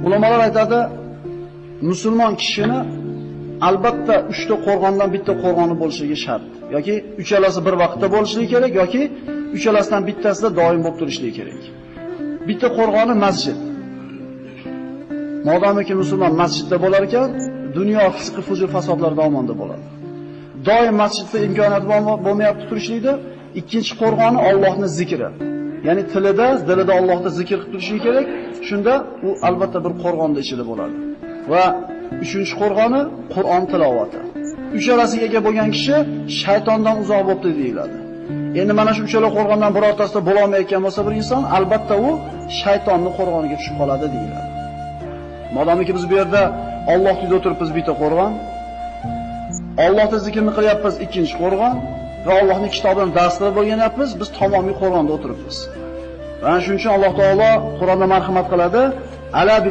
Ulamolar aytadi, musulmon kishini albatta 3 ta qo'rg'ondan bitta qo'rg'oni bo'lishligi shart. Yoki uchalasi bir vaqtda bo'lishligi kerak yoki uchalasidan bittasida doim bo'lib turishligi kerak. Bitta qo'rg'oni masjid. Modomiki musulmon masjidda bo'lar ekan, dunyo fisqi fujur fasodlardan omonda bo'ladi. Doim masjidda imkoniyat bo'lmayapti turishlikda. Ikkinchi qo'rg'oni Allohning zikri. Ya'ni tilida, dilida Allohni zikr qilib turishi kerak. Shunda u albatta bir qo'rg'onda ichida bo'ladi. Va uchinchi qo'rg'oni Qur'on tilovati. Uchalasiga ega bo'lgan kishi shaytondan uzoq bo'libdi deyiladi. Endi mana shu uchala qo'rg'ondan birortasida bo'la olmayotgan bo'lsa bir inson, albatta u shaytonning qo'rg'oniga tushib qoladi deyiladi. Modomiki biz bu yerda Alloh uyida o'tiribmiz bitta qo'rg'on, Allohning zikrini qilyapmiz ikkinchi qo'rg'on va Allohning kitobidan darslar o'rganyapmiz, biz tamomiy qo'rg'onda o'tiribmiz. Mana shuning uchun Alloh taolo Qur'onda marhamat qiladi. Ala bi